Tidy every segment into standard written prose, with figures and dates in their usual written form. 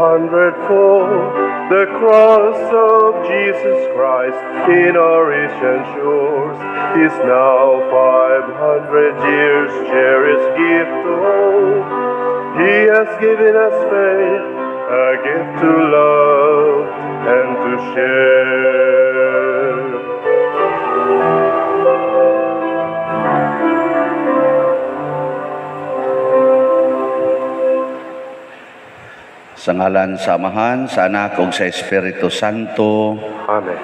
Hundredfold. The cross of Jesus Christ in our Asian shores is now 500 years cherished gift to all. He has given us faith, a gift to love and to share. Sa ngalan sa Amahan, sa Anak ug sa Espiritu Santo. Amen.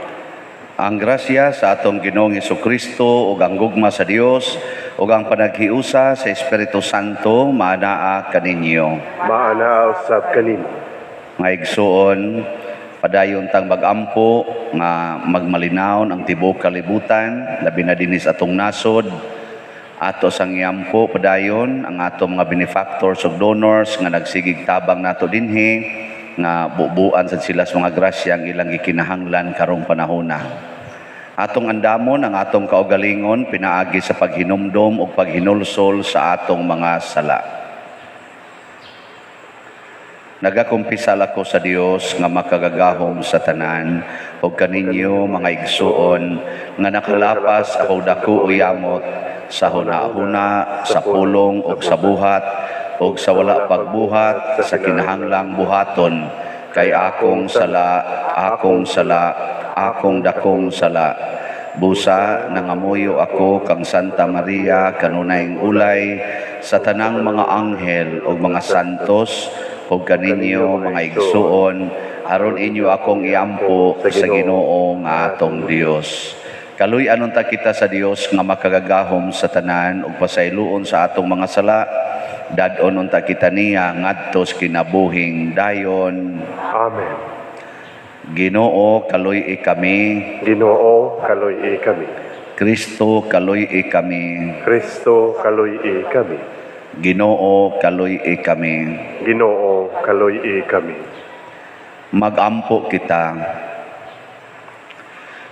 Ang grasya sa atong Ginoong Hesukristo ug ang gugma sa Dios ug ang panaghiusa sa Espiritu Santo maanaa kaninyo. Maanaa usab kanimo. Mga igsuon, padayon tang magampo nga magmalinawon ang tibuok kalibutan, labi na dinhi sa atong nasod. Ato sang iampo padayon ang atong mga benefactors ug donors nga nagsigig tabang nato dinhi nga bubuan sad sila sa mga grasya ang ilang gikinahanglan karong panahona. Atong andamon ang atong kaugalingon pinaagi sa paghinumdom ug paghinulsol sa atong mga sala. Nagakumpisal ako sa Dios nga makagagahom sa tanan ug kaninyo mga igsuon nga nakalapas ako dako o yamot sa huna-huna, sa pulong ug sa buhat ug sa wala pagbuhat sa kinahanglang buhaton kay akong sala, akong sala, akong dakong sala. Busa nangamuyo ako kang Santa Maria kanunayng ulay sa tanang mga anghel ug mga santos ug kaninyo mga igsuon aron inyo akong iampo sa Ginoo nga atong Dios. Kaluy-an unta kita sa Dios nga makagagahom sa tanan ug pasayloon sa atong mga sala. Dad-on unta kita niya ngadto sa kinabuhing dayon. Amen. Ginoo, kaluy-i kami. Ginoo, kaluy-i kami. Kristo, kaluy-i kami. Kristo, kaluy-i kami. Ginoo, kaluy-i kami. Ginoo, kaluy-i kami. Magampo kita.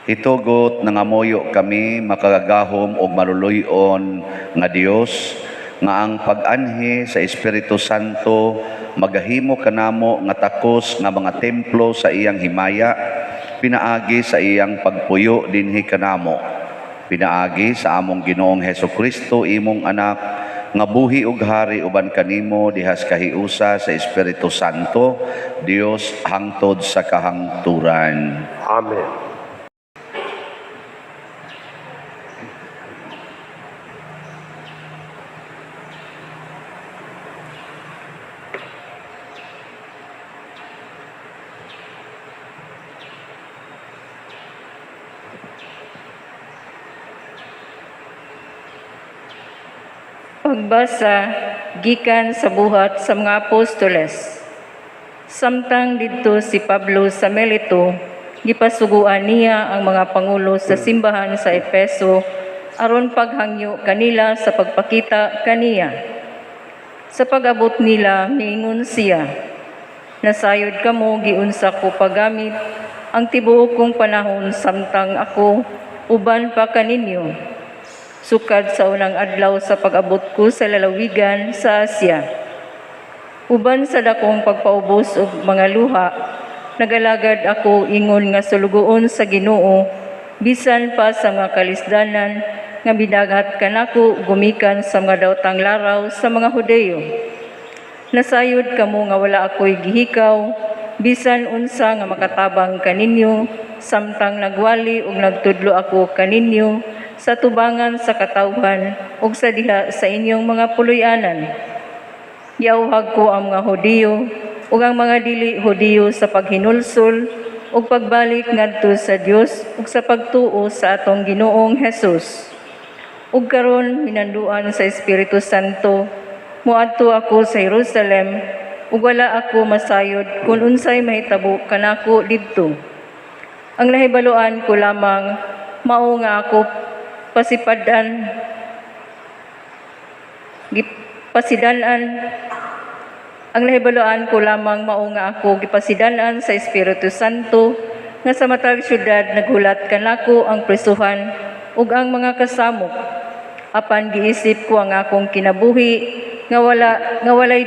Hitugot nangamuyo kami makagagahom og maluluy-on nga Dios nga ang pag-anhi sa Espiritu Santo magahimo kanamo nga takos nga mga templo sa iyang himaya pinaagi sa iyang pagpuyo dinhi kanamo, pinaagi sa among Ginoong Hesukristo imong anak nga buhi ug hari uban kanimo dihas kahiusa sa Espiritu Santo Dios hangtod sa kahangturan. Amen. Pagbasa gikan sa buhat sa mga apostoles. Samtang didto si Pablo sa Melito, gipasuguan niya ang mga pangulo sa simbahan sa Efeso aron paghangyo kanila sa pagpakita kaniya. Sa pag-abot nila, miingon siya, "Nasayod kamo giunsa ko paggamit ang tibuok kong panahon samtang ako uban pa kaninyo. Sukad sa unang adlaw sa pag-abot ko sa lalawigan sa Asia. Uban sa dakong pagpaubos og mga luha, nagalagad ako ingon nga sulugoon sa Ginoo, bisan pa sa mga kalisdanan nga bidagat kanako gumikan sa mga daotang laraw sa mga Hudeyo. Nasayod kamo nga wala ako'y gihikaw, bisan unsa nga makatabang kaninyo, samtang nagwali ug nagtudlo ako kaninyo sa tubangan sa katawhan ug sa diha sa inyong mga puloy-anan. Giauhag ko ang mga Hudiyo ug ang mga dili Hudiyo sa paghinulsol ug pagbalik ngadto sa Dios ug sa pagtuo sa atong Ginoong Hesus. Ug karon minanduan sa Espiritu Santo, moadto ako sa Jerusalem ug wala ako masayod kun unsay mahitabo kanako didto. Ang nahibaluan ko lamang mao nga ako pasipadan gipasidanan. Ang nahibaluan ko lamang mao nga ako gipasidanan sa Espiritu Santo nga sa matag syudad naghulat kanako ang prisuhan ug ang mga kasamok. Apan giisip ko ang akong kinabuhi nga wala nga walay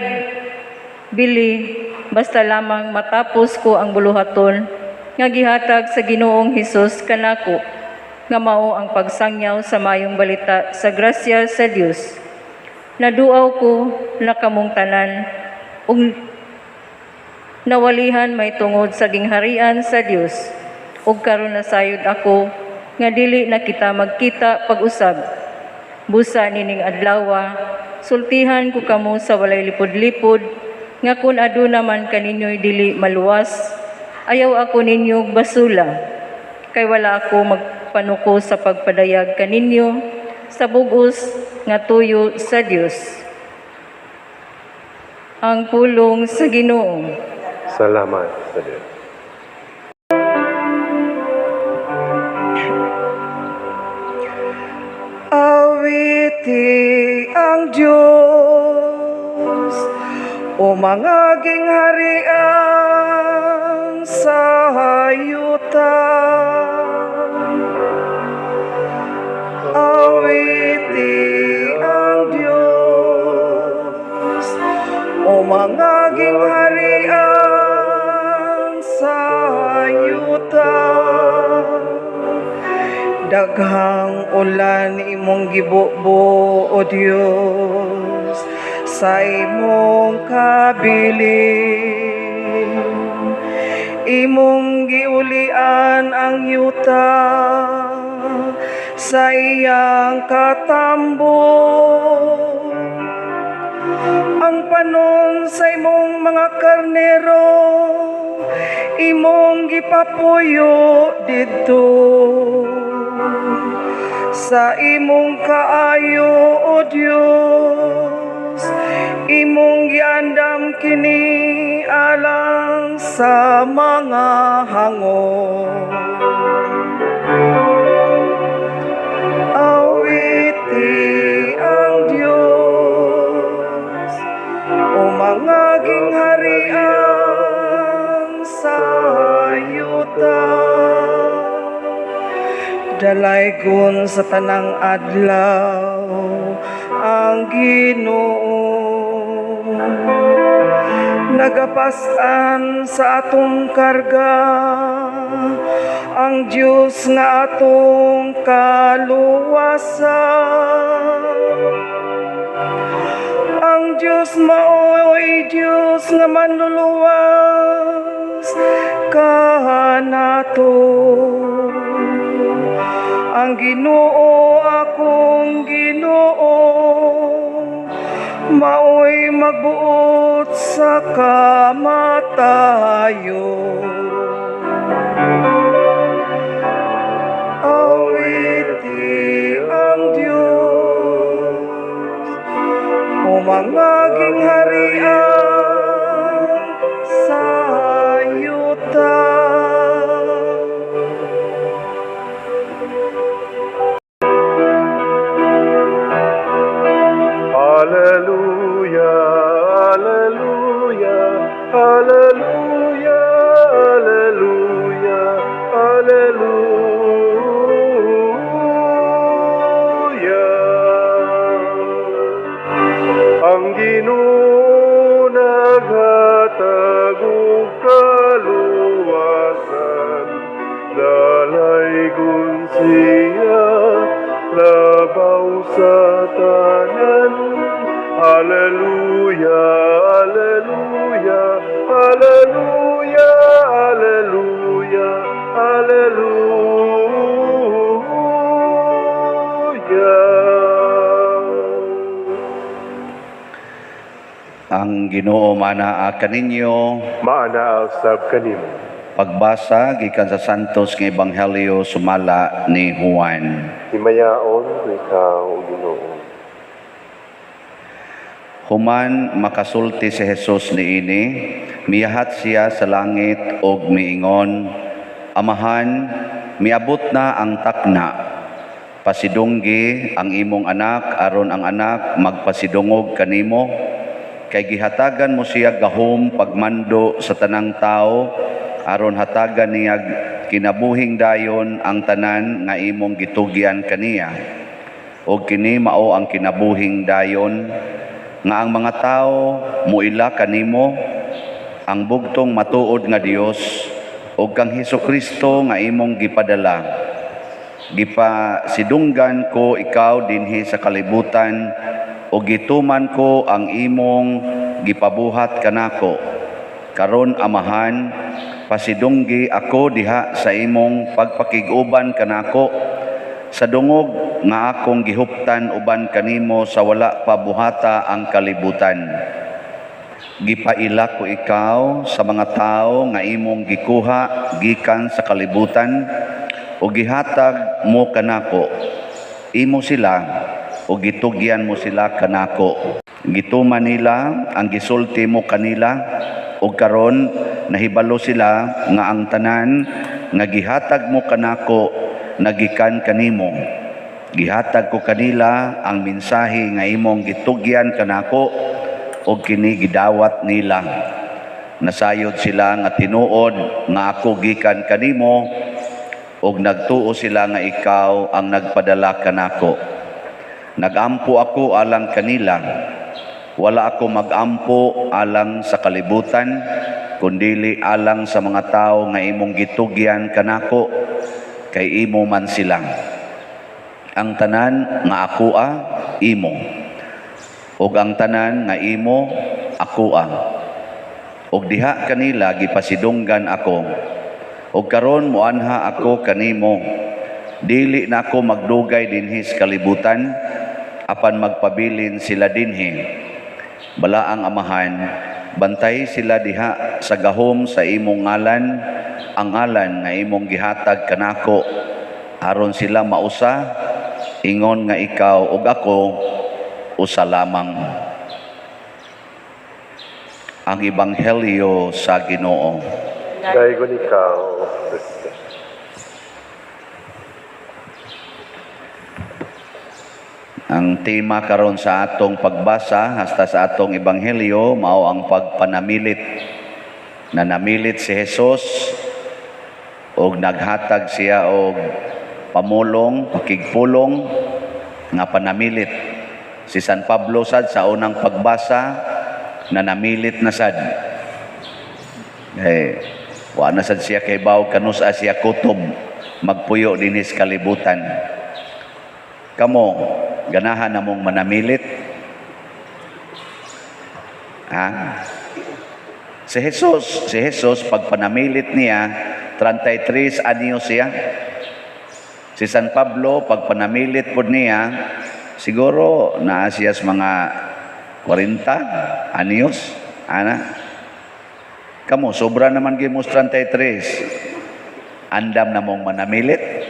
bili basta lamang matapos ko ang buluhaton nga gihatag sa Ginoong Hesus kanako, nga mao ang pagsangyaw sa mayong balita sa grasya sa Dios. Naduaw ko na kamong tanan ug nawalihan may tungod sa gingharian sa Dios. Ug karon nasayod ako nga dili na kita magkita pag-usab. Busa nining adlawa, sultihan ko kamo sa walay lipod-lipod, nga kun aduna man kaninyo'y dili maluwas, ayaw ako ninyo basula. Kay wala ako magpanuko sa pagpadayag kaninyo sa bugos nga tuyo sa Dios. Ang pulong sa Ginoo. Salamat sa Dios. Awiti ang Diyos, o mga gingharian sa hayutan. Awiti ang Diyos, o mga gingharian sa hayutan. Daghang ulan imong gibubo, O Dios, sa imong kabilin. Imong giulian ang yuta sa iyang katambok. Ang panon sa imong mga karnero imong gipapuyo didto. Sa imong kaayo, O Dios, imong giandam kini alang sa mga hango. Awiti ang Dios, o mga gingharian sa yuta. Dalaygon sa tanang adlaw ang Ginoo. Nagapasan sa atong karga ang Dios nga atong kaluwasan. Ang Dios maoy Dios nga manluluwas kanato. Ang Ginoo akong Ginoo maoy magbuot sa kamatayon. Awiti ang Dios, o mga gingharian sa yuta. Alleluia, alleluia, alleluia, alleluia, alleluia. Ang Ginoo naghatag og kaluwasan, dalaygon siya labaw sa tanan. Alleluia, alleluia, alleluia, alleluia, alleluia. Ang Ginoo manaa kaninyo. Maanaa usab kanimo. Pagbasa gikan sa Santos nga Ebanghelyo sumala ni Juan. Himayaon ikaw, o Ginoo. Human makasulti si Jesus niini, miyahat siya sa langit og miingon, Amahan, miabot na ang takna. Pasidunggi ang imong anak aron ang anak magpasidungog kanimo, kay gihatagan mo siya gahom pagmando sa tanang tao, aron hatagan niya kinabuhing dayon ang tanan nga imong gitugyan kaniya. Og kini mao ang kinabuhing dayon nga ang mga tao muila kanimo ang bugtong matuod nga Dios, ug kang Hesukristo nga imong gipadala. Gipasidunggan ko ikaw dinhi sa kalibutan ug gituman ko ang imong gipabuhat kanako. Karon, Amahan, pasidunggi ako diha sa imong pagpakig-uban kanako sa dungog nga akong gihuptan uban kanimo sa wala pa buhata ang kalibutan. Gipaila ko ikaw sa mga tawo nga imong gikuha gikan sa kalibutan ug gihatag mo kanako. Imo sila ug gitugyan mo sila kanako. Gituman nila ang gisulti mo kanila ug karon nahibalo sila nga ang tanan nga gihatag mo kanako nagikan kanimo. Gihatag ko kanila ang mensahe nga imong gitugyan kanako ug kini gidawat nila. Nasayod sila nga tinuod nga ako gikan kanimo ug nagtuo sila nga ikaw ang nagpadala kanako. Nagampo ako alang kanila. Wala ako magampo alang sa kalibutan, kundili alang sa mga tawo nga imong gitugyan kanako, kay imo man sila. Ang tanan nga akoa, imo, ug ang tanan nga imo, akoa. Ug diha kanila gipasidunggan ako. Ug karon moanha ako kanimo. Dili na ako magdugay dinhi sa kalibutan, apan magpabilin sila dinhi. Balaang Amahan, bantay sila diha sa gahom sa imong ngalan, ang ngalan nga imong gihatag kanako, aron sila mausa, ingon nga ikaw ug ako usa lamang. Ang Ebanghelyo sa Ginoo. Daygon ikaw, Kristo. Ang tema karon sa atong pagbasa hasta sa atong ebanghelyo mao ang pagpanamilit. Nanamilit si Jesus og naghatag siya og pamulong, pakigpulong nga panamilit. Si San Pablo sad sa unang pagbasa nanamilit na sad. Eh, wa na sad siya kay baw kanus-a siya kutob magpuyo dinhi sa kalibutan. Kamo, ganahan na mong manamilit? Ha? Si Jesus, pagpanamilit niya, 33 anyos siya. Si San Pablo, pagpanamilit po niya, siguro naa siya sa mga 40 anyos. Ana? Kamo, sobra naman gyud mo 33. Andam na mong manamilit?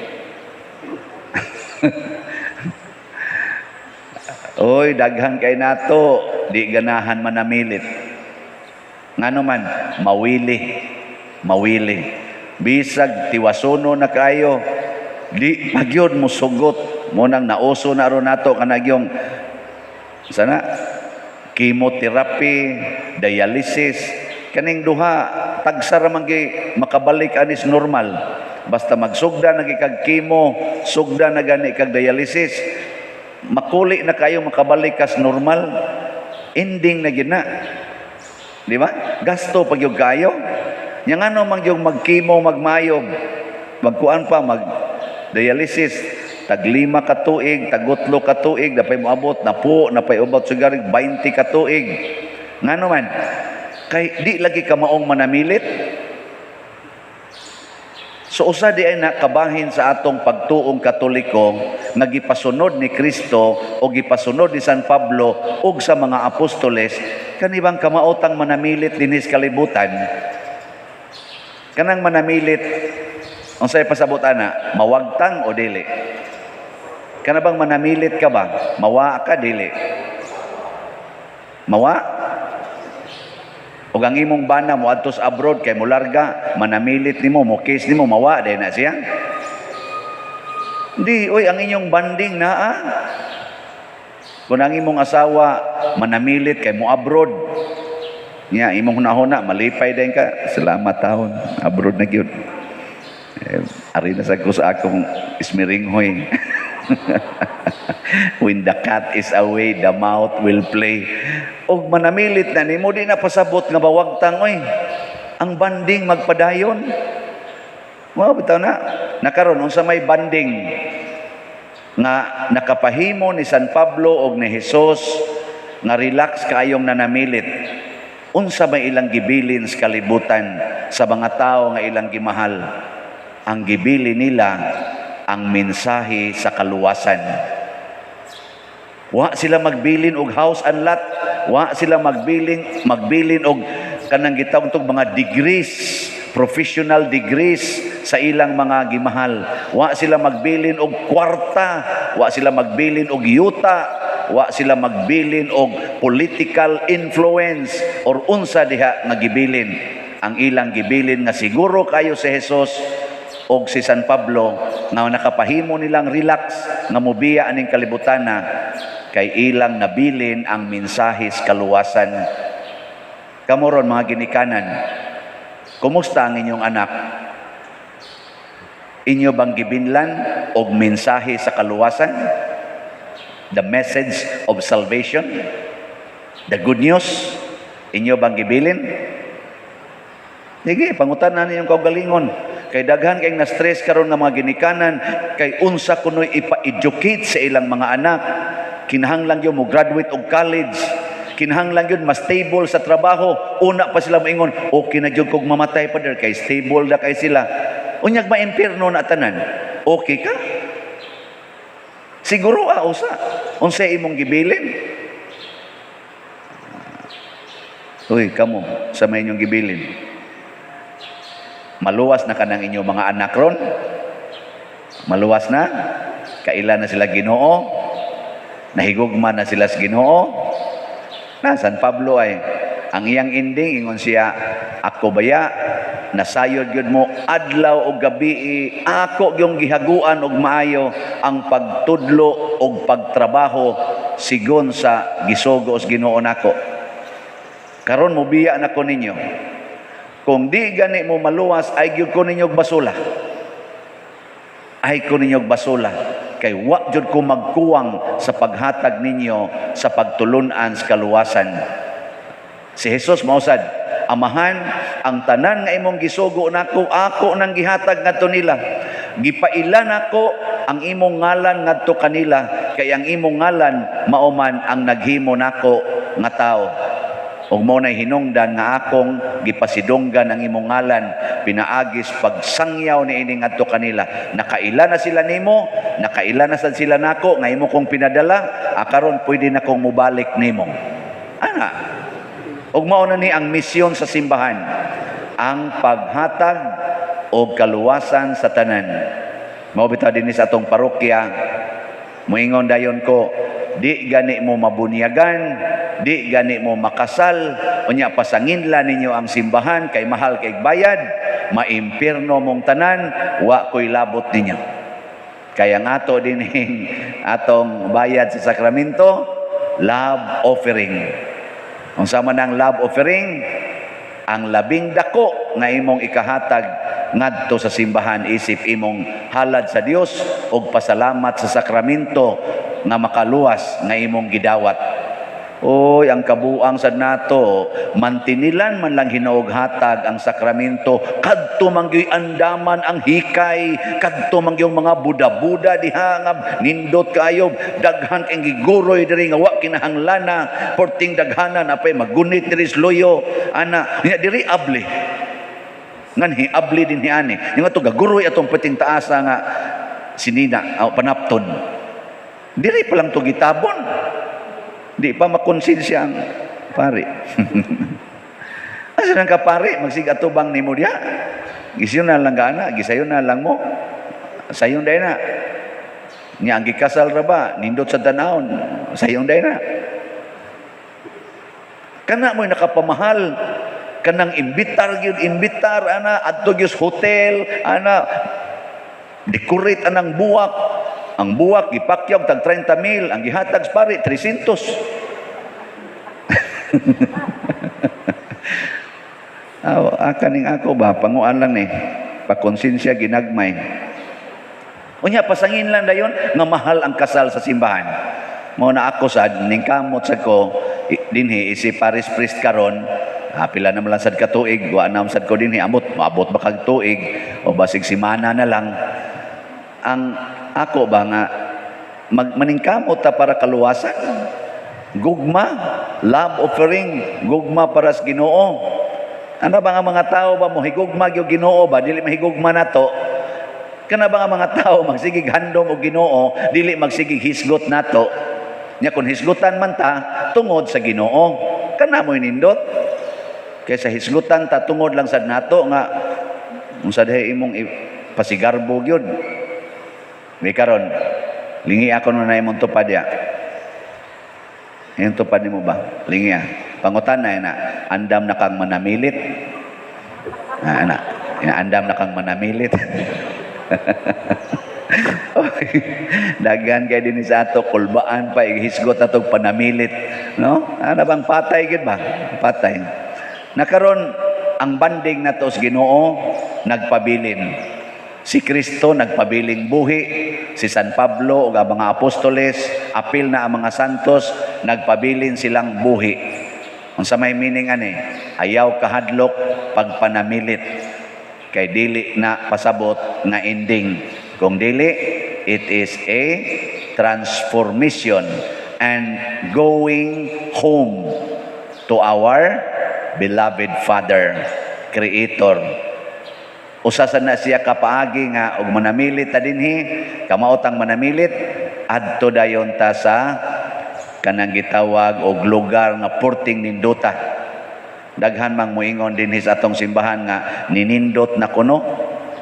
Oy, daghan kay nato, di ganahan manamilit. Ngano man, mawili. Mawili. Bisag tiwasono na kayo, di pagyod mo sugot. Mo nang nauso na ron nato kanagyong sana chemotherapy, dialysis, kaning duha tagsa ra man gyud makabalik anis normal. Basta magsugda na kag chemo, sugda na gani kag dialysis, makuli na kayo makabalik kas normal, ending na gyud na. Di ba? Gasto pag yung kayo. Nya ngano man yung mag-chemo, magmayob, magkuan pa, mag-dialysis, tag 5 ka tuig, tag 8 ka tuig, napay moabot, napo, napay ubot sigarig, 20 ka tuig. Ngano man? Kay di lagi ka maong manamilit. So usa di ay nakabahin sa atong pagtuong Katoliko nga gipasunod ni Kristo o gipasunod ni San Pablo ug sa mga apostoles, kanibang kamaotang manamilit dinhi sa kalibutan. Kanang manamilit, unsay pasabot ana, mawagtang o dili? Kana bang manamilit ka ba? Mawa ka dili? Mawa? Og ang imong bana moadto sa abroad kay molarga, manamilit nimo, mo kiss nimo, mawa day na siya. Di, oy, ang inyong banding naa. Kung ang imong asawa manamilit kay mo abroad, nya imong hunahuna malipay din ka, salamat taon, abroad na gyud. Eh, ari na sad ko sa akong ismiringhoy. When the cat is away, the mouse will play. Og manamilit na nimo, di na pasabot nga bawagtang oy. Ang bonding magpadayon. Mao bitaw na. Nakaron unsa may bonding nga nakapahimo ni San Pablo og ni Jesus nga relax kaayong nanamilit? Unsa may ilang gibilin sa kalibutan sa mga tao nga ilang gimahal? Ang gibilin nila, ang mensahe sa kaluwasan. Wa sila magbilin og house and lot, wa sila magbilin og kanang gitawag tog mga degrees, professional degrees sa ilang mga gimahal. Wa sila magbilin og kwarta, wa sila magbilin og yuta, wa sila magbilin og political influence or unsa diha nga gibilin. Ang ilang gibilin nga siguro kayo si Jesus og si San Pablo nga nakapahimo nilang relax nga mobiya aning kalibutana kay ilang nabilin ang mensahe sa kaluwasan. Kamo ron, mga ginikanan, kumusta ang inyong anak? Inyo bang gibinlan og mensahe sa kaluwasan? The message of salvation? The good news? Inyo bang gibilin? Sige, pangutan na ninyong kaugalingon. Kay daghan kay na stress karon nga mga ginikanan kay unsa kunoy ipa-educate sa ilang mga anak. Kinahanglan gyud mo graduate og college. Kinahanglan gyud mas stable sa trabaho. Una pa sila moingon, "Okay na jud kog mamatay, Father, kay stable na kay sila." Unyag maimpierno na tanan. Okay ka? Siguro ah, usa. Unsa imong gibilin? Uy, kamo, sa may inyong gibilin. Maluwas na kanang inyong mga anak ron? Maluwas na? Kaila na sila Ginoo? Nahigugma na sila sa Ginoo? Na San Pablo ay ang iyang ending, ingon siya, "Ako baya nasayod gyud mo adlaw ug gabi, ako gyung gihaguan og maayo ang pagtudlo og pagtrabaho sigon sa gisugo sa Ginoo nako. Karon mobiya na ko ninyo. Kung di gani mo maluwas, ay gyud ko ninyo basula. Ay ko ninyo basula. Kay wa jud ko magkuwang sa paghatag ninyo sa pagtulunan sa kaluwasan." Si Jesus mausad, "Amahan, ang tanan nga imong gisugo nako, ako nang gihatag ngadto nila. Gipaila nako ang imong ngalan ngadto kanila, kay ang imong ngalan mao man ang naghimo nako nga tao. Ug mao nay hinungdan nga akong gipasidunggan ang imong ngalan pinaagis pagsangyaw niini ngadto kanila. Nakaila na sila nimo, nakaila na sad sila nako nga imo kong pinadala, karon pwede na kong mobalik nimo." Ana. Ug mao na ni ang misyon sa simbahan, ang paghatag og kaluwasan sa tanan. Mao bitaw dinhi sa atong parokya, moingon dayon ko, di gani mo mabunyagan, di gani mo makasal, unya pasanginla ninyo ang simbahan kay mahal kay bayad, maimpirno mong tanan, wa ko'y labot ninyo. Kaya nga ato dinhing atong bayad sa sakramento, love offering. Unsa man ang love offering? Ang labing dako nga imong ikahatag ngadto sa simbahan isip imong halad sa Dios og pasalamat sa sakramento nga makaluwas nga imong gidawat. Oy, ang kabuang sad nato, mantinilan man lang hinuog hatag ang sakramento, kadto man gyud andaman ang hikay, kadto man gyud mga buda-buda diha nga nindot kaayo, daghan kay giguroy diri nga wa kinahanglana, porting daghanan apay magunit diri sa loyo, ana, nya diri abli. Nganhi abli din hi ani. Yung ato gaguroy atong perting taasa nga sinina, panapton. Diri pa lang to gitabon. Di pa makonsensya ang pare. Asa nang kapare, magsig atubang nimo diha. Gisayon na lang gana, gisayon na lang mo. Sayon day na. Nya ang gikasal ra ba, nindot sa tanawon, sayon day na. Kana mo'y nakapamahal, kanang imbitar gyud, imbitar ana adto gyud hotel ana, decorate anang buwak. Ang buwak gipakyaw tag 30 mil, ang gihatag sa pare 300. Aw, akaning ako ba panguan lang ni. Pakonsensya ginagmay. Unya pasangin lang dayon nga mahal ang kasal sa simbahan. Mao na ako sad ningkamot sad ko dinhi isip parish priest karon. Pila na man lang sad ka tuig, wa na man sad ko dinhi, amot maabot ba kag tuig o basig simana na lang. Ang ako ba nga maningkamot ta para kaluwasan. Gugma, love offering, gugma para sa Ginoo. Ano ba nga mga tao ba mohigugma gyud Ginoo ba dili mahigugma nato? Kana ba nga mga tao magsigig handom og Ginoo, dili magsigig hisgot nato? Nya kun hisgutan man ta tungod sa Ginoo, kana mo'y nindot. Kaysa hisgutan ta tungod lang sad nato nga unsa dihay imong pasigarbo gyud. May karon lingi ako no na imong tupad ya. Yung tupad nimo ba? Lingi ah. Pangutan na na, andam na kang manamilit. Ah, ana. Andam na kang manamilit. Daghan kay dinhi sa ato kulbaan pa ihisgot atog panamilit, no? Ana bang patay gid ba? Patay. Nakaron ang banding nato sa Ginoo nagpabilin. Si Kristo nagpabiling buhi, si San Pablo ug ang mga apostoles, apil na ang mga santos, nagpabilin silang buhi. Unsa may meaning ani? Ayaw kahadlok pagpanamilit kay dili na pasabot nga ending. Kung dili, it is a transformation and going home to our beloved Father, Creator. Usa sa na siya kapaagi nga og manamilit ta dinhi, kamaot ang manamilit, adto dayon ta sa kanang gitawag og lugar nga porting nindota. Daghan mang moingon dinhi sa atong simbahan nga ninindot na kuno.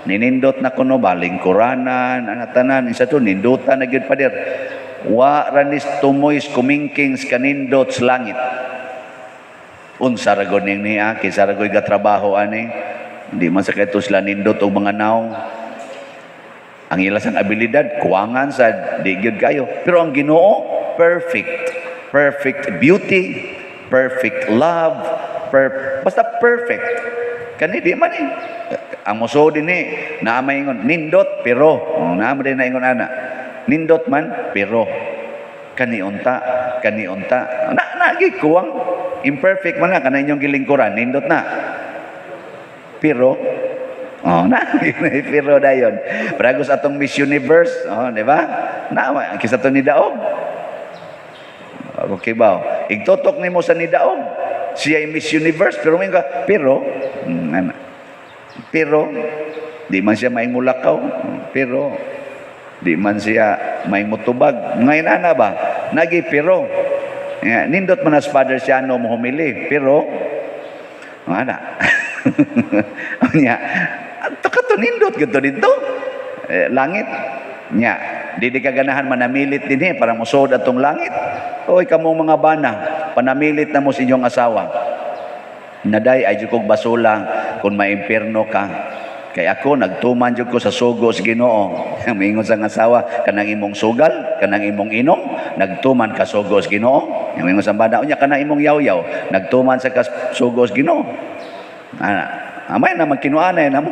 Ninindot na kuno ba lingkuranan, ana tanan isa to ninduta na gyud, pader. Wa ra ni tumoy kumingkings kanindot sa langit. Unsa ra gud ning niya, kinsa ra gud gatrabaho ani? Hindi man sa kaito sila nindot og mga nawong. Ang ila sang abilidad, kuwangan sa di gyud kayo. Pero ang Ginoo, perfect. Perfect beauty, perfect love, basta perfect. Kani di man eh. Ang muso din eh, naa may ingon, nindot, pero, oh, naa man din na ingon ana. Nindot man, pero, kani unta, kani unta. Na, na, kuwang, imperfect man na, kana inyong gilingkuran, nindot na. Pero, oh, na, pero dayon. Pragos atong Miss Universe, oh, di ba? Na, kisa to ni Daog. Okay ba? Igtutok nimo sa ni Daog. Siya ay Miss Universe, pero may ka, pero, ana. Pero, di man siya maingulakaw, pero, di man siya maingutubag. Ngayon ana ba? Nagi, pero, nga, nindot man as Father Siano mo humili, pero, ana. Nya, ato ka to nindot gito dito. Eh, langit. Nya, di di ka ganahan manamilit din eh, para musod atong langit. Oy, kamong mga bana, panamilit na mo sa inyong asawa. Naday ay jud kog basula kung maimpierno ka. Kay ako nagtuman jud ko sa sugo sa Ginoo. Moingon sa asawa, kanang imong sugal, kanang imong inom, nagtuman ka sugo sa Ginoo. Moingon sa bana, unya kanang imong yaw-yaw, nagtuman sa kas sugo sa Ginoo. Ana, amay na magkinuanay na mo.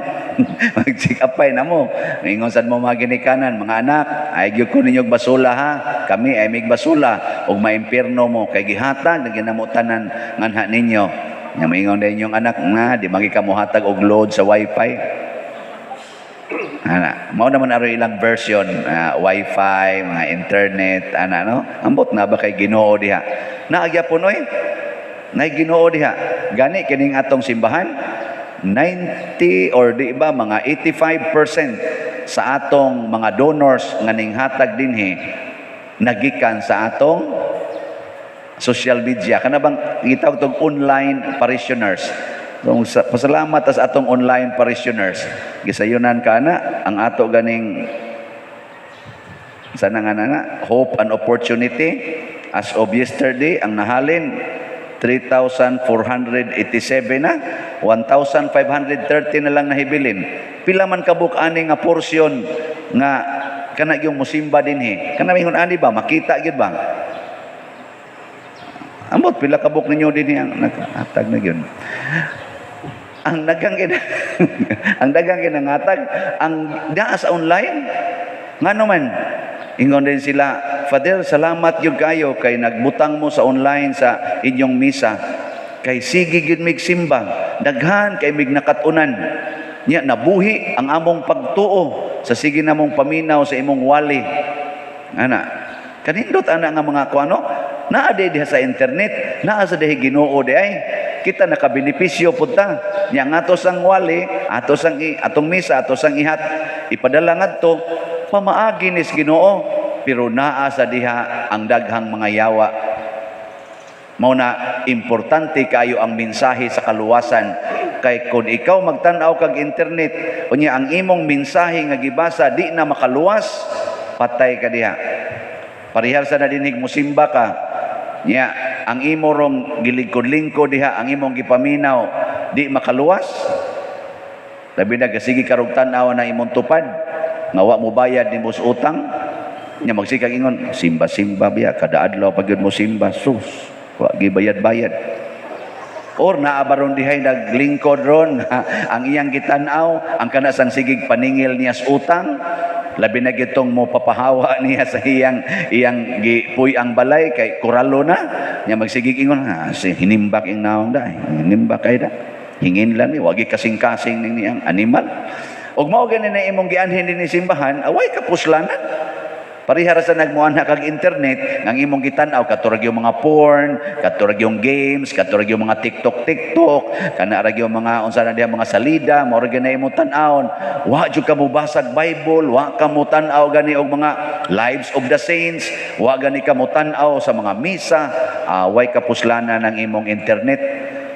Magsikapay na mo. Moingon sad mo mga ginikanan, mga anak, ay gyud ko ninyo basula ha. Kami ay mig basula ug maimpierno mo kay gihatag na ginamo tanan nganha ninyo. Nya moingon din inyong anak nga di magi ka mohatag og load sa wifi. Ana, mao naman aron ilang version, wifi, mga internet, ana no. Ambot na ba kay Ginoo diha? Naagya po noy. Nay Ginoo diha. Gani kining atong simbahan 90 or di ba mga 85% sa atong mga donors nga ninghatag dinhi nagikan sa atong social media. Kana bang gitawag tong online parishioners. So, pasalamat ta sa atong online parishioners. Gisayunan ka na ang ato ganing sana nga na hope and opportunity as of yesterday ang nahalin 3,487 na, 1,530 na lang nahibilin. Pila man kabuk ani nga porsyon nga kana yung musimba dinhi. Kana mingon ani ba makita gyud ba? Ambot pila kabuk ninyo dinhi ang naghatag na gyud. Ang daghang ginangatag ang naa sa online. Ngano man, ingon din sila, "Father, salamat gyud kayo kay nagbutang mo sa online sa inyong misa. Kay sige gyud mig simba, daghan kay mig nakat-unan. Nya nabuhi ang among pagtuo sa sige namong paminaw sa imong wali." Ana, kanindot ana nga mga kuano, naa di diha sa internet, naa sa dihi Ginoo di ay kita nakabenepisyo pud ta. Nya nga ato sang wali, ato sang atong misa, ato sang ihat ipadala ngadto pamaagi nis Ginoo, pero naa sa diha ang daghang mga yawa. Mao na importante kayo ang mensahe sa kaluwasan, kay kung ikaw magtan-aw kag internet, unya ang imong mensahe nga gibasa di na makaluwas, patay ka diha. Parehar sa na dinig musimba ka nya ang imo rong gilingkod-lingkod diha, ang imong gipaminaw di makaluwas, labi na gasige karog tan-aw na imong tupad nga wa mo bayad nimo sa utang nya, magsikag ingon, "Simba-simba biya, kada adlaw pag yun mo simba, sus, wa gibayad-bayad." Or naa baron dihay naglingkod ron, ang iyang gitan-aw ang kana sang sigig paningil niya sa utang, labi na gitong mo papahawa niya sa iyang iyang gipuy ang balay kay kuralo na niya, magsigig ingon, "Ha, si hinimbak ing naong da, hinimbak kay da, hingin lang ni, wagi kasing-kasing ning niyang animal." Ug mao gani na imong gianhin dinhi simbahan, away kapuslanan. Parehara sa nagmuana kag internet, ang imong gitan-aw kato ra yung mga porn, kato ra yung games, kato ra yung mga TikTok TikTok, kana ra yung mga unsa na diha mga salida, mao ra gyud na imong tan-awon. Wa jud ka mobasag Bible, wa ka mo tan-aw gani og mga lives of the saints, wa gani ka mo tan-aw sa mga misa, away kapuslanan ang imong internet.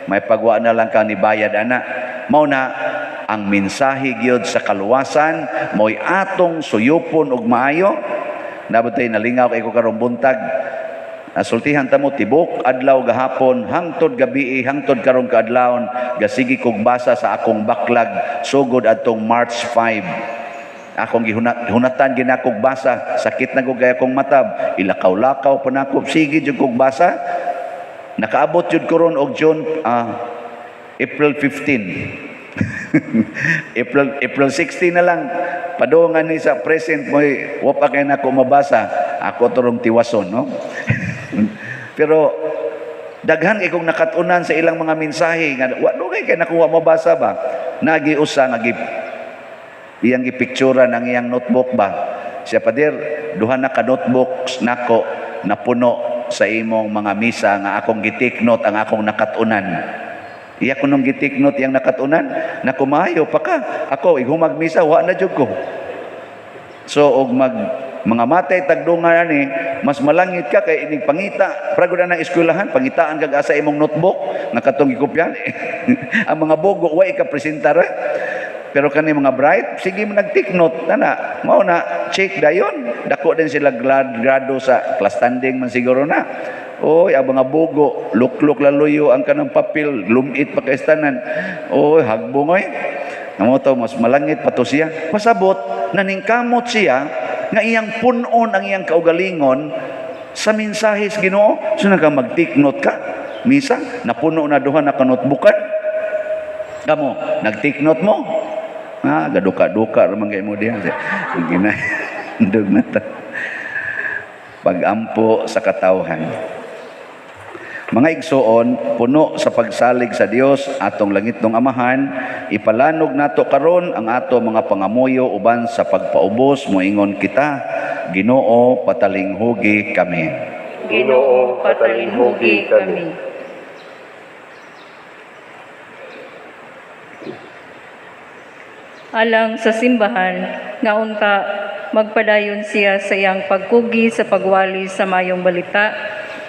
May pagwa na lang ka ni bayad ana. Mao na ang mensahe gyud sa kaluwasan mo'y atong suyupon og maayo. Nabot tay nalingaw kay ko karong buntag. Nasultihan ta mo tibok adlaw gahapon hangtod gabi, hangtod karong kaadlawon gasigi kog basa sa akong backlog sugod adtong March 5. Akong gihunatan ginakog basa, sakit na ko kay akong matab, ilakaw-lakaw pa nako, sige jud kog basa. Nakaabot jud ko ron og June, April 15. April 16 na lang. Padungan ni sa present mo, wa pa kay nako mabasa. Ako turong tiwason, no? Pero daghan kay kong nakatunan sa ilang mga mensahe nga wa dugay kay nakuha mabasa ba. Nagi usa nga iyang gipicturan ang iyang notebook ba. Siya, "Pader, duha na ka notebooks nako napuno sa imong mga misa nga akong gi-take note ang akong nakatunan." Iya ko nung gi-take note iyang nakatunan, nakumayo pa ka. Ako, ighumag misa, wa na jud ko. So, og mag mga matay tagdungan ani, mas malangit ka kay inig pangita. Prago na ng eskwelahan, pangitaan kag asa imong notebook, nga katong gikopyan. Ang mga bogo, wa ika-presentar. Pero kani mga bright, sige mo nag-take note na na. Mao na, check dayon. Dako din sila grado sa class standing man siguro na. Oy, ang mga bogo, luklok laluyo ang kanang papel, lumit pa kay tanan. Oy, hagbong oy. Namo to mas malangit pa to siya. Pasabot, naningkamot siya nga iyang punon ang iyang kaugalingon sa mensahe sa Ginoo. So naka mag-take note ka. Misa, napuno na duha na ka notebookan. Kamo, nag-take note mo. Ah, gaduka-duka ra man kay mo diha. Sige na. Ndog na ta. Pag-ampo sa katawhan. Mga igsoon, puno sa pagsalig sa Dios atong langitnong Amahan, ipalanog nato karon ang ato mga pangamuyo uban sa pagpaubos, moingon kita, Ginoo, patalinghugi kami. Ginoo, patalinghugi kami. Alang sa simbahan, nga unta magpadayon siya sa iyang pagkugi sa pagwali sa mayong balita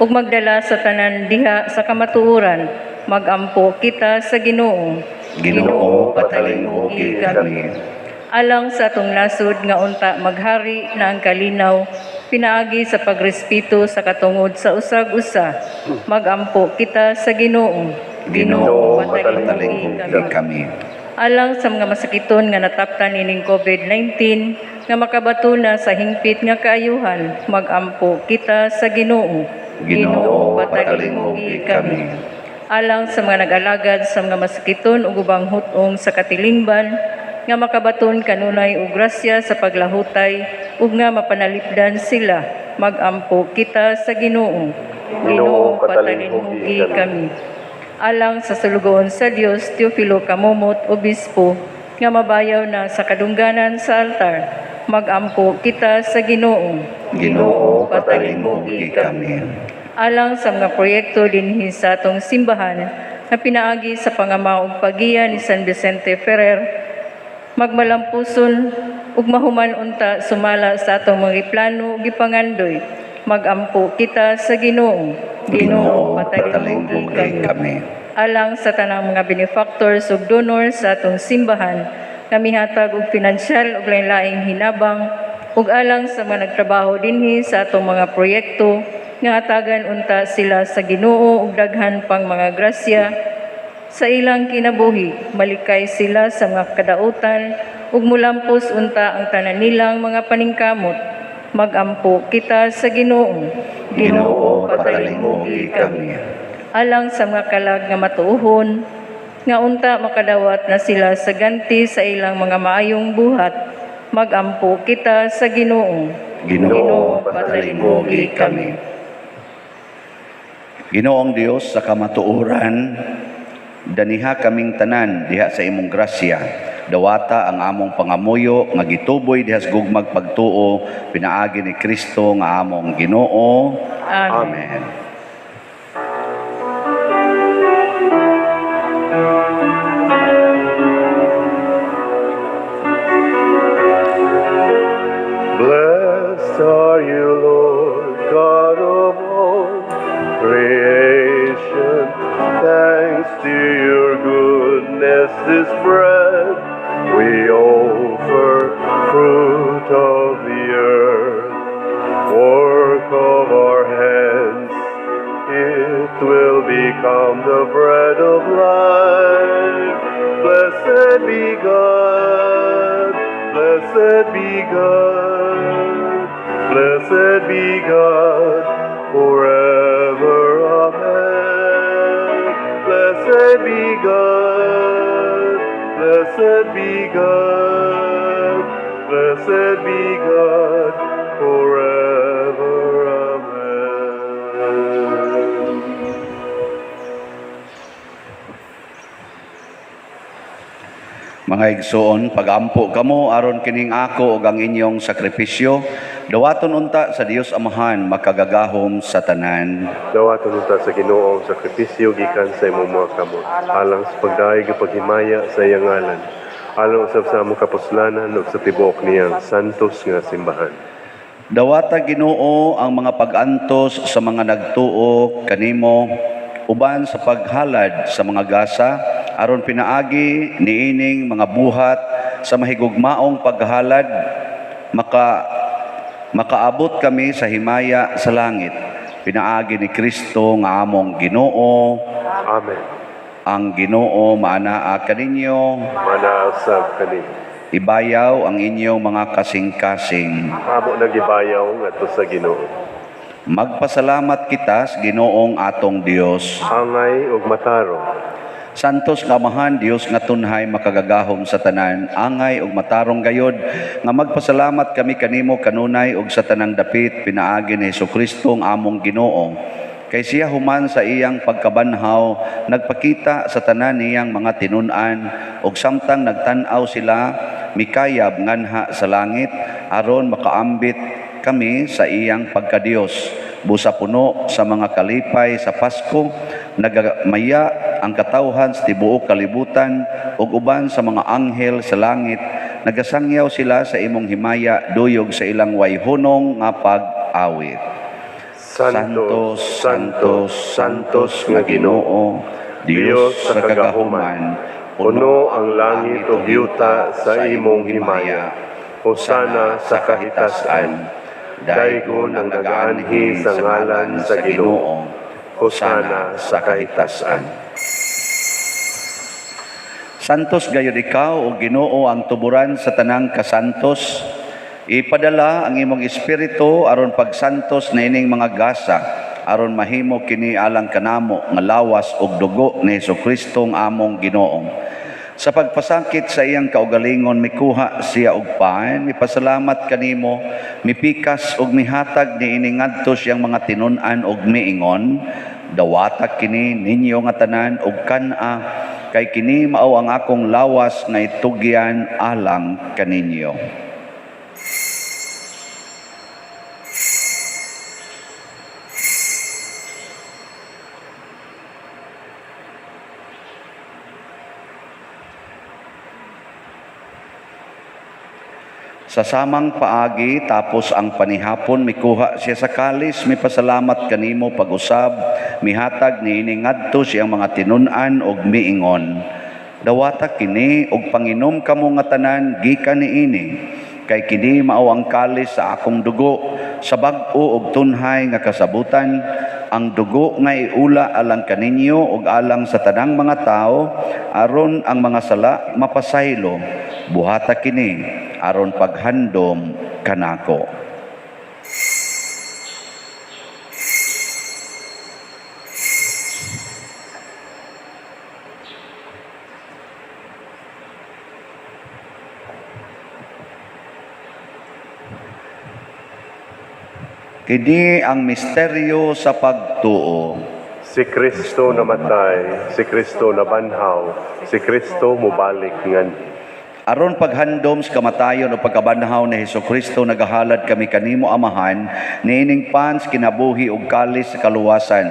ug magdala sa tanan diha sa kamatuoran, magampo kita sa Ginoo. Ginoo, patalinghugi kami. Alang sa atong nasod nga unta maghari na ang kalinaw pinaagi sa pagrespeto sa katungod sa usag-usa, magampo kita sa Ginoo. Ginoo, patalinghugi kami. Alang sa mga masakiton nga nataptan ining COVID-19 nga makabatuna sa hingpit nga kaayuhan, magampo kita sa Ginoo. Ginoo, patalinghugi kami. Alang sa mga nag-alagad sa mga masakiton ug ubang hutong sa katilingban nga makabaton kanunay og grasya sa paglahutay ug nga mapanalipdan sila. Magampo kita sa Ginoo. Ginoo, patalinhugi patalinhugi kami. Alang sa sulugoon sa Dios Teofilo Camomot, Obispo, nga mabayaw na sa kadungganan sa altar. Magampo kita sa Ginoo. Ginoo, patalinhugi kami. Alang sa mga proyekto dinhi sa atong simbahan na pinaagi sa pangama ug paggiya ni San Vicente Ferrer, magmalampuson ug mahuman unta sumala sa atong mga plano ug gipangandoy. Magampo kita sa Ginoo. Ginoo, patalinhugi kami. Alang sa tanang mga benefactors ug donors sa atong simbahan nga mihatag og pinansyal ug lain-laing hinabang, ug alang sa mga nagtrabaho dinhi sa atong mga proyekto, nga hatagan unta sila sa Ginoo og daghan pang mga grasya sa ilang kinabuhi, malikay sila sa mga kadautan ug mulampos unta ang tanan nilang mga paningkamot. Magampo kita sa Ginoo. Ginoo, patalinhugi kami. Alang sa mga kalag nga matuohon, nga unta makadawat na sila sa ganti sa ilang mga maayong buhat. Magampo kita sa Ginoo. Ginoo, patalinhugi kami. Ginoong Dios sa kamatuoran, daniha kaming tanan diha sa imong grasya. Dawata ang among pangamuyo nga gituboy diha sa gugmag pagtuo pinaagi ni Kristo nga among Ginoo. Amen. Amen. Blessed are you, Lord, God of all creation. Thanks to your goodness, this bread we offer, fruit of the earth, work of our hands. It will become the bread of life. Blessed be God, blessed be God, blessed be God forever. Amen. Blessed be God, blessed be God, blessed be God forever. Amen. Mga igsoon, pagampo kamo aron kining ako ug ang inyong sakripisyo dawaton unta sa Dios Amahan makagagahom sa tanan. Dawaton unta sa Ginoo ang sakripisyo gikan sa imong mga kamot, alang sa pagdayeg ug paghimaya sa iyang ngalan, alang usab sa among kapuslanan ug sa tibuok niyang santos nga simbahan. Dawata, Ginoo, ang mga pag-antos sa mga nagtuo kanimo uban sa paghalad sa mga gasa, aron pinaagi niining mga buhat sa mahigugmaong paghalad makaabot kami sa himaya sa langit pinaagi ni Kristo nga among Ginoo. Amen. Ang Ginoo maanaa kaninyo. Maanaa usab kanimo. Ibayaw ang inyong mga kasing-kasing. Amo nang gibayaw ngadto sa Ginoo. Magpasalamat kita sa Ginoong atong Dios. Angay ug matarong. Santos nga Amahan, Dios nga tunhay makagagahom sa tanan, angay ug matarong gayod nga magpasalamat kami kanimo kanunay ug sa tanang dapit pinaagi ni Hesukristo ang among Ginoo. Kay siya human sa iyang pagkabanhaw nagpakita sa tanan niyang mga tinun-an, ug samtang nagtan-aw sila mikayab nganha sa langit aron makaambit kami sa iyang pagkadiyos. Busa puno sa mga kalipay sa Pasko, nagamaya ang katawhan sa tibuok kalibutan ug uban sa mga anghel sa langit, nagasangyaw sila sa imong himaya duyog sa ilang wayhunong nga pag-awit. Santo, Santo, Santos nga Ginoo, Dios sa kagahuman, puno ang langit ug yuta sa imong himaya. Hosana sa kahitasan. Daygon ang nagaanhi sa ngalan sa Ginoo. Hosana sa kahitasan. Santos gayud ikaw, o Ginoo, ang tuburan sa tanang kasantos. Ipadala ang imong espiritu aron pagsantos na ining mga gasa, aron mahimo kini alang kanamo nga lawas ug dugo ni Hesukristo ang among Ginoo. Sa pagpasakit sa iyang kaugalingon, mikuha siya og pan, mipasalamat kanimo, mipikas og mihatag niini ngadto siyang mga tinun-an og miingon, dawata kini ninyo nga tanan og kan-a, kay kini mao ang akong lawas nga itugyan alang kaninyo. Sa samang paagi, tapos ang panihapon, mikuha siya sa kalis, mipasalamat kanimo pag-usab, mihatag niini ngadto siyang mga tinun-an og miingon. Dawata kini og panginom kamo nga tanan gikan niini, kay kini mao ang kalis sa akong dugo, sa bag-o og tunhay nga kasabutan, ang dugo nga iula alang kaninyo og alang sa tanang mga tao, aron ang mga sala mapasaylo. Buhata kini aron paghandom kanako. Kini ang misteryo sa pagtuo. Si Kristo namatay, si Kristo nabanhaw, si Kristo mubalik nganhi. Aron paghandom sa kamatayon o pagkabanhaw ni Hesukristo, nagahalad kami kanimo Amahan, niining pans kinabuhi ug kalis sa kaluwasan.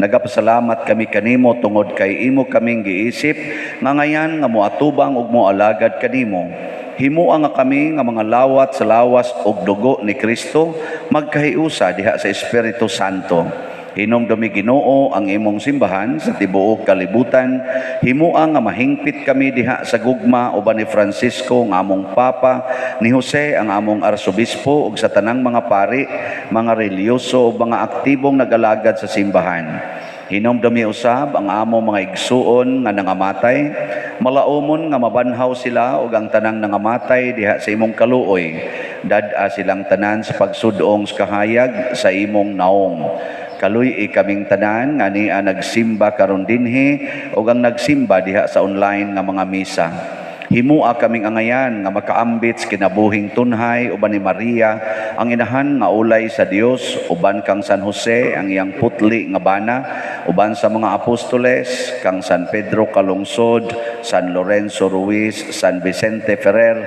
Nagapasalamat kami kanimo tungod kay imo kaming giisip nga ngayan nga moatubang ug moalagad kanimo. Himua nga kami nga mga lawat sa lawas ug dugo ni Kristo, magkahiusa diha sa Espiritu Santo. Hinumdumi Ginoo ang imong simbahan sa tibuok kalibutan. Himua nga mahingpit kami diha sa gugma uban ni Francisco ang among Papa, ni Jose ang among Arsobispo ug sa tanang mga pari, mga relihiyoso ug mga aktibong nag-alagad sa simbahan. Hinumdumi usab ang among mga igsuon nga nangamatay, malaumon nga mabanhaw sila ug ang tanang nangamatay diha sa imong kaluoy. Dad-a silang tanan sa pagsudong sa kahayag sa imong naong. Kaluy-i kaming tanan nga nia nagsimba karon dinhi ug ang nagsimba diha sa online nga mga misa. Himua kaming angayan nga makaambit sa kinabuhing tunhay uban ni Maria ang inahan nga ulay sa Dios, uban kang San Jose ang iyang putli nga bana, uban sa mga apostoles kang San Pedro Calungsod, San Lorenzo Ruiz, San Vicente Ferrer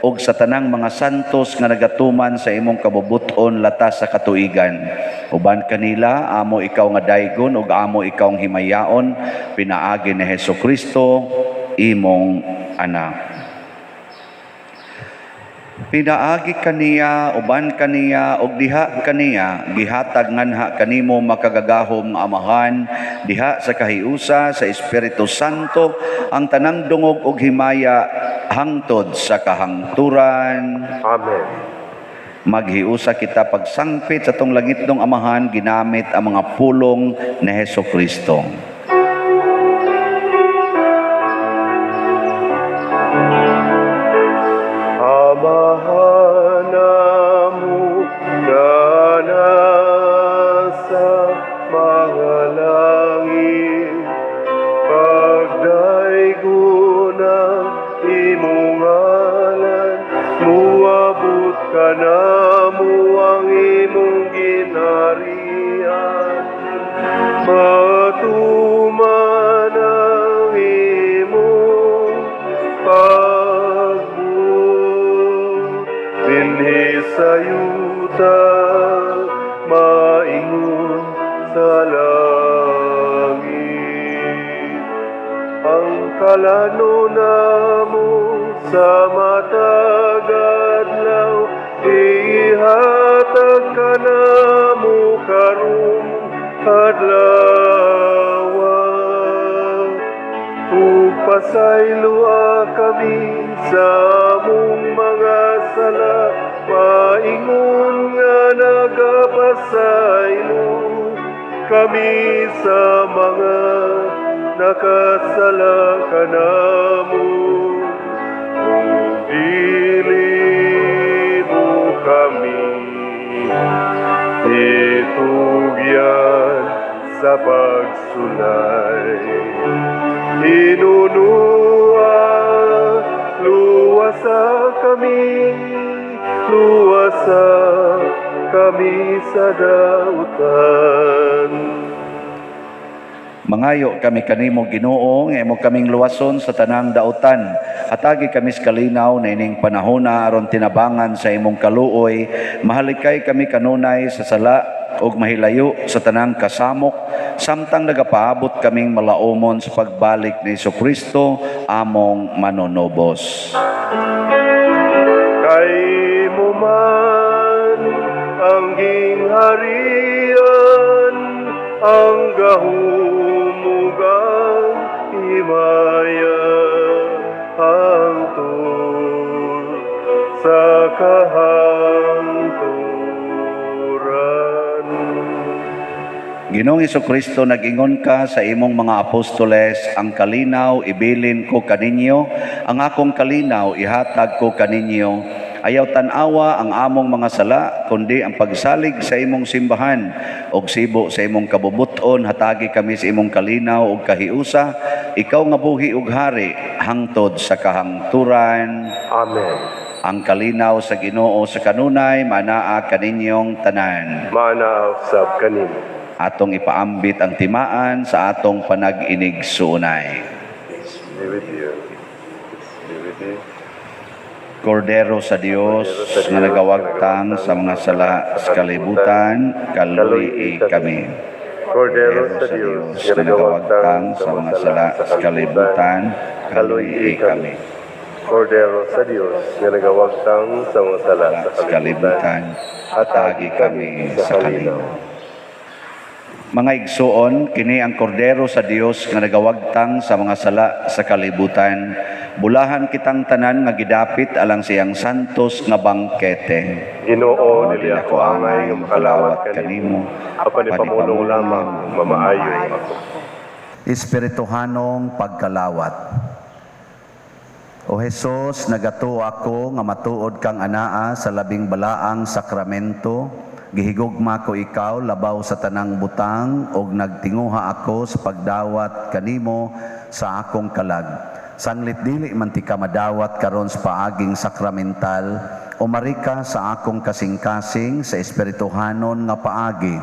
ug sa tanang mga santos nga nagatuman sa imong kabubut-on latas sa katuigan. Uban kanila amo ikaw nga daygon ug amo ikaw ang himayaon pinaagi ni Hesukristo imong anak. Pinaagi kaniya, uban kaniya, ug diha kaniya, gihatag nganha kanimo makagagahom nga Amahan, diha sa kahiusa sa Espiritu Santo, ang tanang dungog ug himaya hangtod sa kahangturan. Amen. Maghiusa kita pagsangpit sa tong langitnong Amahan, ginamit ang mga pulong ni Hesukristo. Amahan namo nga nasa mga langit, pagdaygon ang imong ngalan, muabot kanamo ang imong ginharian, matuman ang imong pagbuot dinhi sa yuta, maingon sa langit. Ang kalano namo sa matag adlaw, ihatag kanamo karong adlaw. Ug pasayloa kami sa among mga sala, maingon nga nagapasaylo kami sa mga nakasala kanamo. Ug dili mo kami itugyan sa pagsulay, hinunuan kami, luwasa kami sa dautan. Mangayo kami kanimo, Ginoo, nga imo kaming luwason sa tanang dautan. Hatagi kami sa kalinaw na ining panahona aron tinabangan sa imong kaluoy, mahalikay kami kanunay sa sala ug mahilayo sa tanang kasamok samtang nagapaabot kaming malaumon sa pagbalik ni Kristo among manunubos. Kay mo man ang gingharian, ang gahom ug ang himaya, hangtod sa kahangturan. Ginoong Kristo, nag-ingon ka sa imong mga apostoles, "Ang kalinaw ibilin ko kaninyo, ang akong kalinaw ihatag ko kaninyo." Ayaw tan-awa ang among mga sala, kundi ang pagsalig sa imong simbahan. Og sibo sa imong kabubuton, hatagi kami sa imong kalinaw ug kahiusa, ikaw nga buhi ug hari hangtod sa kahangturan. Amen. Ang kalinaw sa Ginoo sa kanunay manaa kaninyong tanan. Maanaa usab kanimo. Atong ipaambit ang timaan sa atong panag-inigsuonay. Peace be with you. Peace be with you. Kordero sa Dios nga nagawagtang sa mga sala sa kalibutan, kaluy-i kami. Kordero sa Dios nga nagawagtang sa mga sala sa kalibutan, kaluy-i kami. Kordero sa Dios nga nagawagtang sa mga sala sa kalibutan, hatagi kami sa kalinaw. Mga igsuon, kini ang kordero sa Dios nga nagawagtang sa mga sala sa kalibutan. Bulahan kitang tanan nga gidapit alang siyang santos nga bangkete. Ginoo, dili dili ako angay nga makalawat kanimo, apan ipamulong lamang, mamaayo ako. Espirituhanong pagkalawat. O Hesus, nagatuo ako nga matuod kang anaa sa labing balaang sakramento. Gihigugma ko ikaw labaw sa tanang butang ug nagtinguha ako sa pagdawat kanimo sa akong kalag. Sanglit dili man tika madawat karon sa paaging sakramental, umari ka sa akong kasing-kasing sa espirituhanon nga paagi.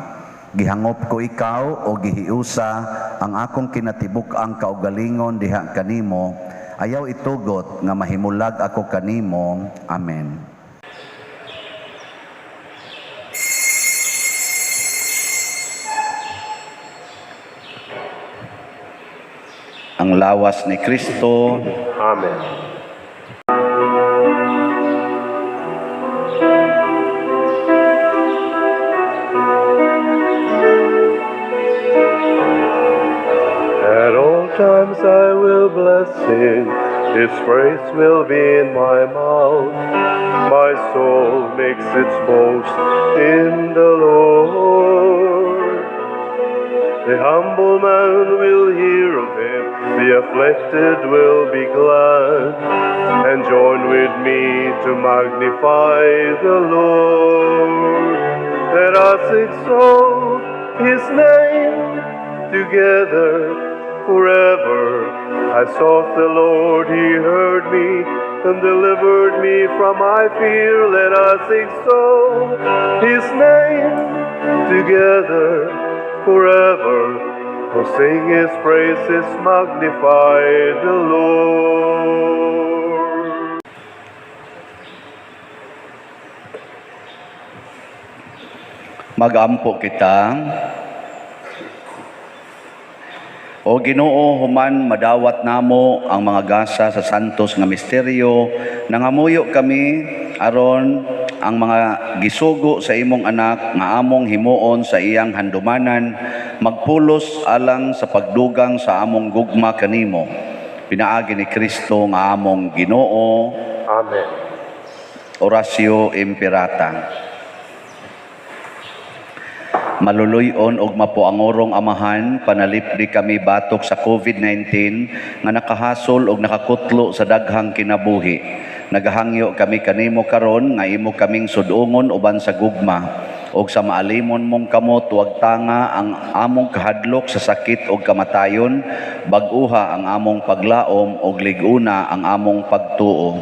Gihangop ko ikaw o gihiusa ang akong kinatibuk-ang kaugalingon diha kanimo. Ayaw itugot nga mahimulag ako kanimo. Amen. Ang lawas ni Kristo. Amen. At all times I will bless him, his praise will be in my mouth. My soul makes its boast in the Lord. The humble man will hear of him, the afflicted will be glad, and join with me to magnify the Lord. Let us exalt his name together forever. I sought the Lord, he heard me and delivered me from my fear. Let us exalt his name together forever. Oh, sing his praises, magnify the Lord. Magampo kita. O Ginoo, human madawat namo ang mga gasa sa santos nga misteryo, nangamuyo kami aron ang mga gisugo sa imong anak nga among himuon sa iyang handumanan magpulos alang sa pagdugang sa among gugma kanimo. Pinaagi ni Kristo nga among Ginoo. Amen. Oratio Imperata. Maluluy-on og mapuangorong Amahan, panalipdi kami batok sa COVID-19 nga nakahasol og nakakutlo sa daghang kinabuhi. Nagahangyo kami kanimo karon nga imo kaming sudungon uban sa gugma og sa maalimon mong kamot wagtanga ang among kahadlok sa sakit og kamatayon, bag-uha ang among paglaom og lig-una ang among pagtuo.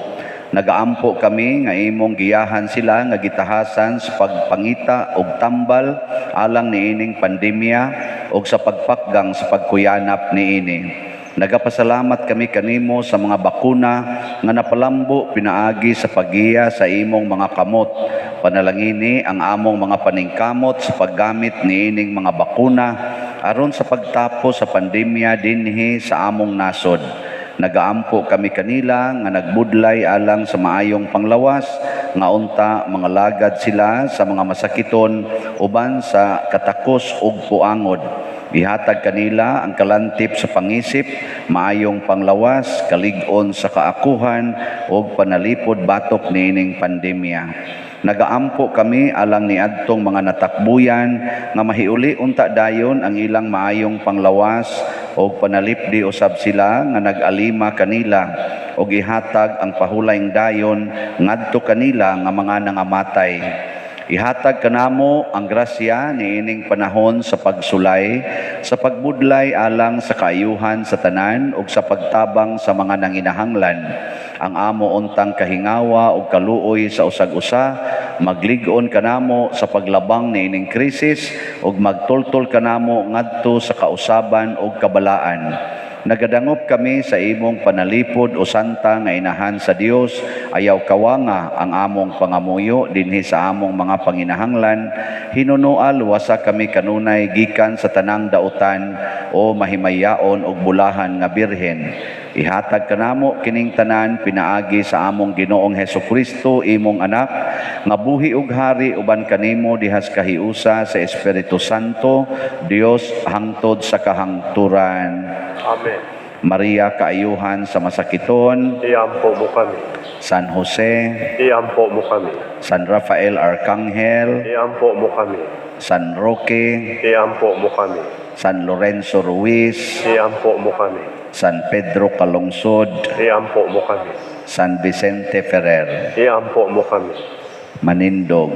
Nagaampo kami nga imong giyahan sila nga gitahasan sa pagpangita og tambal alang niining pandemya ug sa pagpakgang sa pagkuyanap niini. Nagapasalamat kami kanimo sa mga bakuna nga napalambo pinaagi sa paggiya sa imong mga kamot. Panalangini ang among mga paningkamot sa paggamit niining mga bakuna aron sa pagtapos sa pandemya dinhi sa among nasod. Nagaampo kami kanila nga nagbudlay alang sa maayong panglawas, nga unta mga lagad sila sa mga masakiton uban sa katakos ug puangod. Ihatag kanila ang kalantip sa pangisip, maayong panglawas, kalig-on sa kaakuhan ug panalipod batok niining pandemya. Nagaampo kami alang niadtong mga natakbuyan nga mahiuli unta dayon ang ilang maayong panglawas ug panalipdi usab sila nga nag-alima kanila ug ihatag ang pahulayng dayon ngadto kanila nga mga nangamatay. Ihatag kanamo ang grasya niining panahon sa pagsulay, sa pagbudlay alang sa kaayuhan sa tanan ug sa pagtabang sa mga nanginahanglan. Ang amo untang kahingawa ug kaluoy sa usag-usa, maglig-on kanamo sa paglabang niining krisis ug magtultol kanamo ngadto sa kausaban ug kabalaan. Nagadangop kami sa imong panalipod o santa nga inahan sa Dios, ayaw kawanga ang among pangamuyo dinhi sa among mga panginahanglan. Hinunoa luwasa kami kanunay gikan sa tanang dautan o mahimayaon og bulahan nga birhen. Ihatag kanamo kining tanan pinaagi sa among Ginoong Hesukristo, imong anak, nga buhi ug hari uban kanimo dihas kahiusa sa Espiritu Santo, Dios hangtod sa kahangturan. Amen. Maria, kaayuhan sa masakiton, Iampo mo kami. San Jose, Iampo mo kami. San Rafael Arcangel, Iampo mo kami. San Roque, Iampo mo kami. San Lorenzo Ruiz, Iampo mo kami. San Pedro Calungsod, Iampo mo kami. San Vicente Ferrer, Iampo mo kami. Manindog.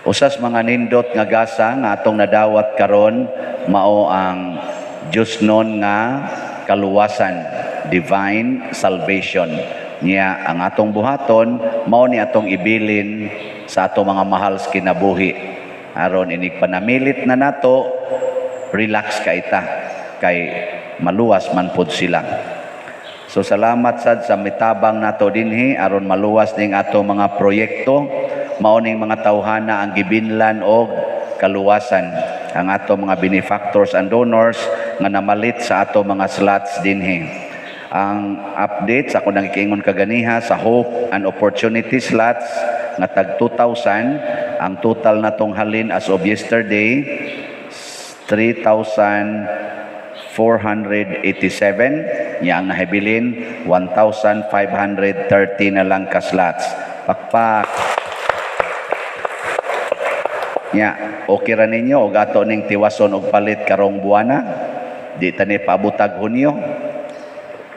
Usas mga nindot nga gasa nga atong nadawat karon mao ang Diyosnon nga kaluwasan, divine salvation. Niya ang atong buhaton mao ni atong ibilin sa atong mga mahal sa kinabuhi. Aron inig panamilit na nato, relax ka ita kay maluwas man pod sila. So salamat sad sa mitabang nato dinhi aron maluwas ning ato mga proyekto. Mao ning mga tawhana ang gibinlan og kaluwasan, ang ato mga benefactors and donors nga namalit sa ato mga slots dinhi. Ang update sa akong nakikiingon kaganiha sa Hope and Opportunity slots nga tag 2,000, ang total natong halin as of yesterday 3,487, niya ang nahibilin 1,530 na lang ka slots. Pakpak. Nya, okay ra ninyo og ato ning tiwason og palit karong buwana? Di ta ni paabutag Hunyo.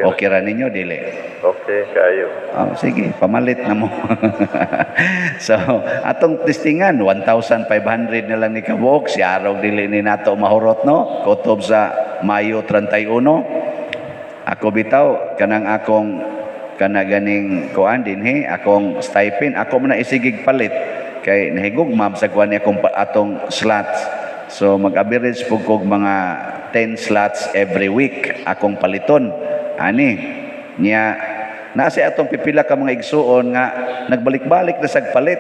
Okay ra ninyo dili? Okay, kayo. Oh, sige, pamalit na mo. So, atong testingan 1,500 na lang ni kabuok, si araw dili ni nato mahurot no, kutob sa Mayo 31. Ako bitaw kanang akong kana ganing kuan dinhi, akong stipend, ako man na isigig palit kay nahigugma sa kuan ni akong atong slots. So mag-average pug kog mga 10 slots every week akong paliton. Ani niya naa sa atong pipila ka mga igsuon nga nagbalik-balik na sag palit.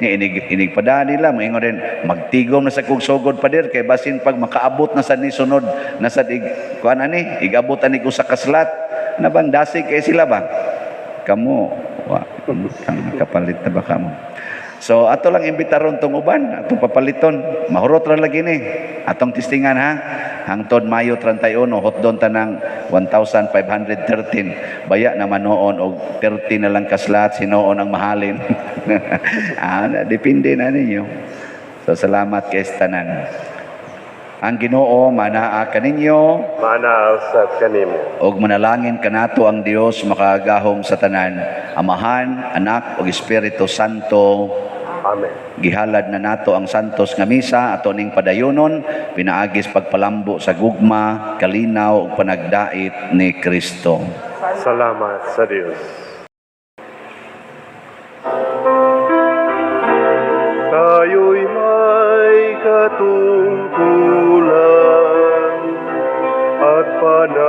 Niya inig pada nila moingon din magtigom na sa kog sugod pader kay basin pag makaabot na sad ni sunod na sad ig kuan ani igabot ani usa ka slot na bang dasig kay sila ba kamo wa kapalit na ba kamo. So ato lang imbitaron tong uban, atong papaliton, mahurot ra lagi ni. Atong testingan ha, hangtod Mayo 31 hotdon tanang 1,513. Baya naman noon og 30 na lang ka slot, hinuon ang mahalin. Depende na ninyo. So salamat kay tanan. Ang Ginoo manaa kaninyo, Manaa usab kanimo. Og manalangin kanato ang Dios makagahom sa tanan, Amahan, Anak ug Espiritu Santo. Amen. Gihalad na nato ang santos nga misa, ato ning padayonon pinaagis pagpalambo sa gugma, kalinaw ug panagdait ni Kristo. Salamat sa Dios. Tayo'y may katungkulan at pananagutan.